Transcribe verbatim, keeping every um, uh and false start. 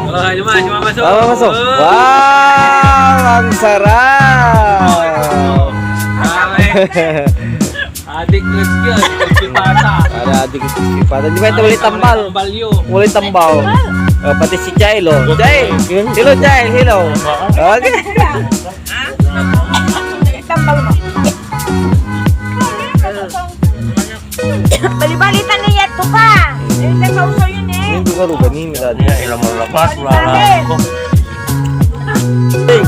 Oh, ano man, si Mama So. Mama So. Oh. Wow, ang sarap! Grabe. Adik na siya, sipata. Para adik na sipata. Di ba ito, walay tambal? Tambal yun. Walay tambal. Oh, pati si Jail, oh. Jail! Hello, Jail! Hello! Okay. Tambal mo. Balibali tan iyat ko pa. Eh, sa sausaw yun eh. Hindi ka ruga ni, may dati. Iya, ilang malapas, wala na ako. Hey!